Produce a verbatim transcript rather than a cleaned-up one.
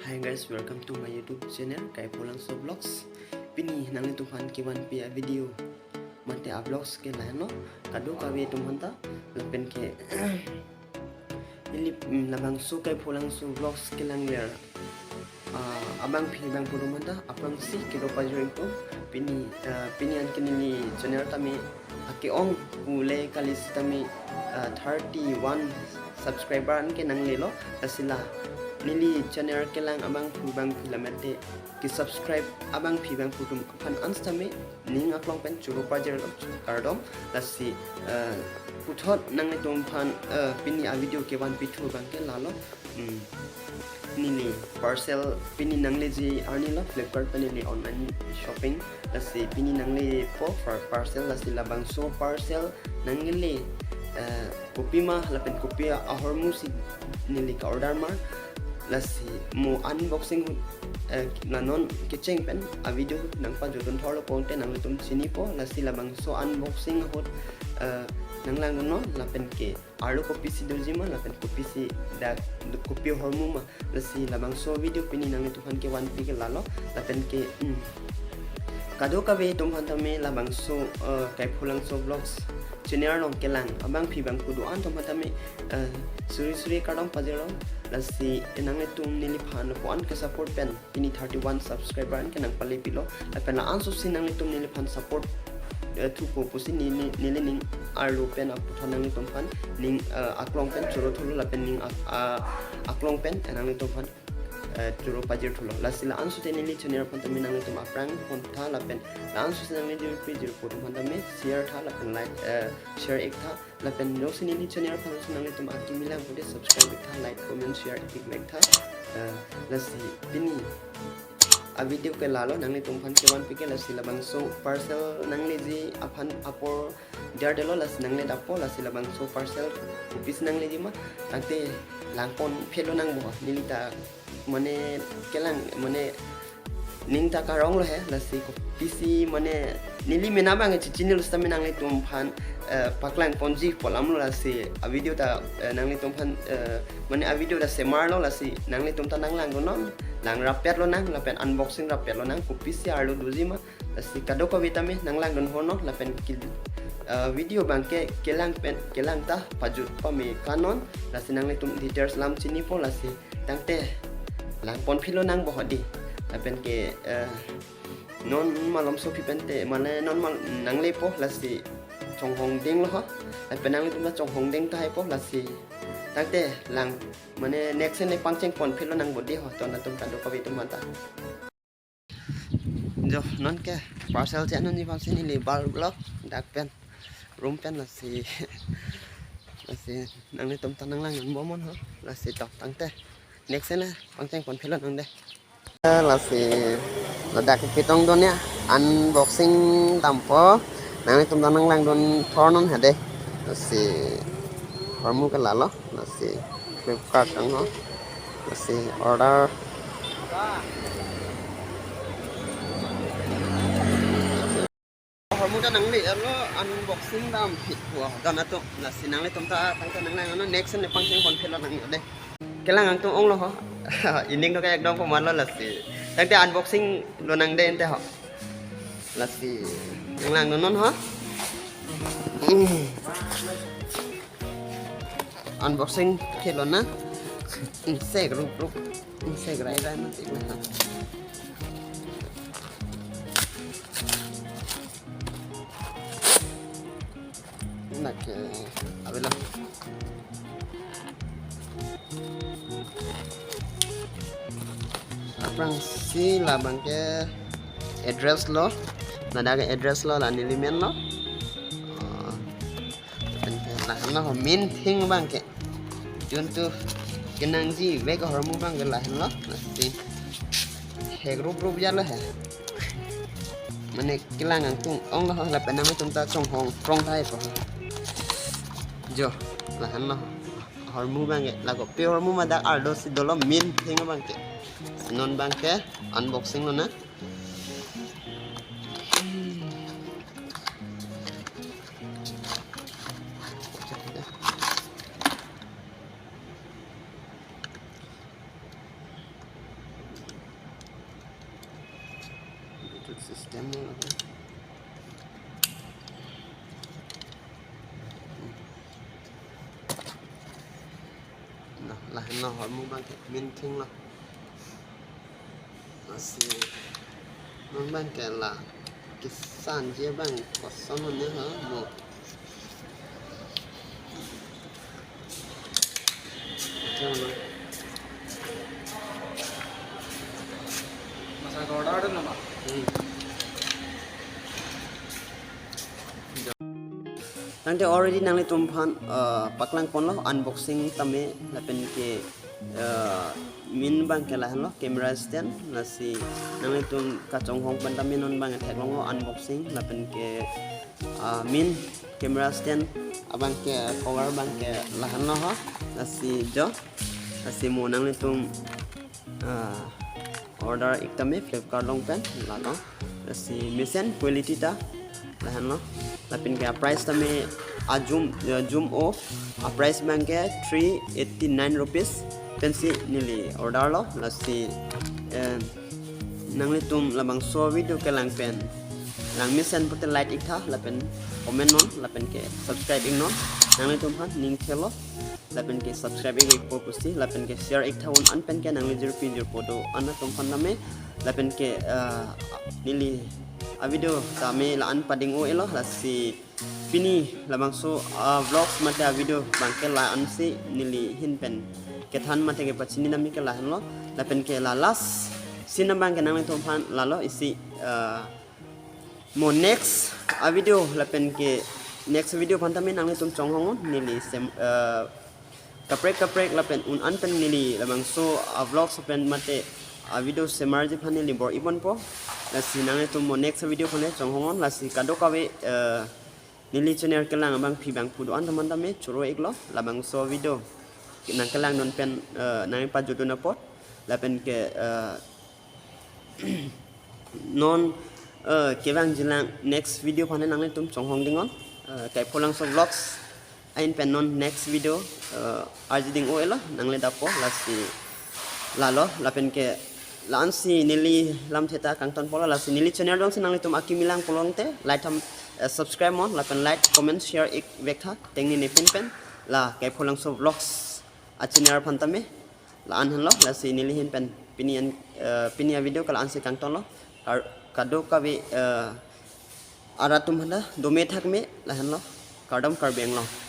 Hi guys, welcome to my YouTube channel, Kaipholangso Vlogs. Pini nanglitumphan kevanpi a-video mate a-vlogs ke lahenlo, kadokave atum aphanta, lapen ke neli, mm, labangso Kaipholangso Vlogs kelangler, ah, abangphi bangphu atum aphanta aphrangsi kedo pajir ingtung. Pini, ah, pini anke neli channel tame ake-ong pule kali sitame, ah, thirty-one subscriber anke nanglelo. Lasi la neli channel kelang abangphu bangphi lamate ke-subscribe abangphi bangphu atum aphan an sitame ning aklong pen choro pajirlo kardom. Lasi, ah, puthot nanglitumphan, ah, pini a-video kevanpi thu abangke lalo. Hmm. Neli parcel pini nangleji arnilo, Flipkart pen neli online shopping. Lasi pini nanglepo par-, parcel, lasi labangso parcel nangle, eh, kopima lapen kopi ahormu si neli ka-order mar. Lasi mo unboxing ahut, eh, la non kecheng pen a-video nangpajutdun thorlo pulote nanglitum chinipo. Lasi labangso unboxing ahut, eh, nanglangdunnon lapen ke arlo kopisi doji ma lapen kopisi dak kopi ahormu ma. Lasi labangso video pini nanglitumphan kevanpi ke lalo, lapen ke, mm, kadokave atum aphanta me labangso, eh, Kaipholangso Vlogs channel along kelang abangphi bangphu do-an atum aphanta me, eh, suri suri kardom pajirlo. Lasi nanglitum neliphan lapu-an ke-support pen pini thirty-one subscriber anke nangpale pilo. Lapen la-anso si nanglitum neliphan support, eh, thupo pusi ne, ne, neli ning arlo pen aputhot nanglitumphan ning, eh, aklong pen choro thulo lapen ning ak-, ah, aklong pen, eh, nanglitumphan, eh, choro pajir thulo. Lasi la-anso te neli channel aphan tame nanglitum aphrang pontha lapen la-anso si nanglitum pajirpo atum aphanta me share tha lapen like, eh, share ik tha. Lapen jongsi neli channel aphan si nanglitum akimi lang pute subscribe ik tha, like, comment, share ik vek tha. Eh, lasi pini a-video ke lalo, nanglitumphan kevanpi ke. Lasi labangso parcel nangleji aphan apor diardetlo, lasi nangle dapo. Lasi labangso parcel kopisi nangleji ma, tangte langpon phelo nangpo, neli ta mane kelang, mane ning ta karonglo he. Lasi kopisi mane neli mena abang chechinilo sitame nanglitumphan, eh, paklangponji pu alamlo. Lasi a-video ta, eh, nanglitumphan, eh, mane a-video ta semarlo. Lasi nanglitum ta nanglangdunnon, lang rappetlo nang lapen unboxing rappetlo nang, kopisi arlo doji ma. Lasi kadokave tame nanglangdun hono lapen ke, eh, video abangke kelang pen, kelang ta pajut pame kanon. Lasi nanglitum details lam chinipo. Lasi tangte langpon phelo nangpo hedi. Lapen ke, eh, non malomso aphi pente mane non mal nanglepo, lasi chonghong dinglo ho. Lapen nanglitum ta chonghong ding tahaipo. Lasi tangte lang mane next ne pangchengpon phelo nangpo di ho, to nangtum kadokave atum aphanta. Jo, nonke parcel che-en unji aphansi neli bar lo dak pen, room pen. Lasi, lasi nanglitum ta nanglangdun bomnon ho. Lasi to tangte next ne pangchengpon phelo nang de. Lasi ladak pitong donya, unboxing dampo, nanglitum ta nanglangdun thornon hedi. Lasi ahormu ke lalo. Lasi Flipkart ang ho. Lasi order. Ahormu ta nangle-etlo, unboxing dam phit pu ho. Dona to, lasi nanglitum ta tangte nanglangnon, next ne pangchengpon phelo nang de. Kelang angtung onglo ho. Ining to ke ekdom komatlo lasi. Tangte unboxing lo nang de ente ho. Lasi nanglangnon ho. Hmm. Unboxing khelo na. Insek rup rup. Insek rai rai mati na. Nake, avelo. Aphrangsi labangke address lo. Ladak address lo, la neli men lo. Oh. Lapen ke lahenlo ho main thing abangke. Juntu kenangji vek ahormu abangke lahenlo. Lasi. Hek rup rup jalo he. Mane kelang angtung onglo ho, lapen nanglitum ta chonghong krong tahaipo. Jo, lahenlo ho. Ahormu abangke, la kopi ahormu ma dak ardo si dolo main thing abangke. Non abangke unboxing lo na. System lo. Nah, lahenlo hormu abangke min thenglo. Lasi non abangke la kesangji abang koson hone ha mo. Masa order ada nama? Hmm. Tangte already nanglitum aphan, eh, paklang ponlo unboxing tame lapen ke, eh, min abangke lahenlo camera stand, lasi nanglitum kachonghong pen tame non abangke theklonglo unboxing lapen ke, ah, min camera stand abangke cover abangke lahenlo ha, lasi jo, lasi mo nanglitum ah, order ik tame Flipkart along pen lalo. Lasi mesen quality ta lahenlo. Lapen ke a price tame a jum, eh, jum o a price abangke three eighty nine rupees pensi neli order lo. Lasi, eh, nanglitum labangso video kelang pen lang mesen pute like ik tha lapen comment non lapen ke subscribe ik non. Nanglitum aphan ning thelo. Lapen ke subscribe ik ikpo pusi, lapen ke share ik tha un-an pen ke nangli jirpi jirpo do-an atum aphan tame, lapen ke, ah, neli a video tame la-an pading-o-elo, lasi pini labangso, ah, vlogs mate a video abangke la-ansi neli ahin pen kethan mate kepachini tame ke lahenlo, lapen ke la last scene abangke nanglitum aphan lalo isi, ah, mo next a video lapen ke next video aphan tame nanglitum chonghong non neli sem, eh, kaprek kaprek lapen un-an pen neli labangso a vlogs pen mate a video semarji aphan neli bor-i ponpo. Lasi nanglitum mo next video aphan le chonghong non, lasi kadokave, eh, neli channel kelang abangpi bangphu do-an atum aphan tame choro iklo labangso video nangkelangdun pen, eh, nangpajutdun apot lapen ke, eh, non, eh, kevangjilang next video aphan nanglitum chonghong ding non, eh, Kaipholangso Vlogs ahin pen non next video, eh, arji ding-o-elo nangle dapo lasi lalo lapen ke la-ansi neli lamthe ta kangton polo lasi neli channel jongsi nanglitum akimi lang pulote like tham, eh, subscribe non lapen like comment share ik vek tha tengnene pin pen la Kaipholangso Vlogs a channel aphan tame. La-an henlo, lasi neli ahin pen pini an, eh, pini a video ke la-ansi kangtonlo. Kar-, kadokave, eh, arat atum aphan ta dome thakme lahenlo. Kardom Karbi Anglong.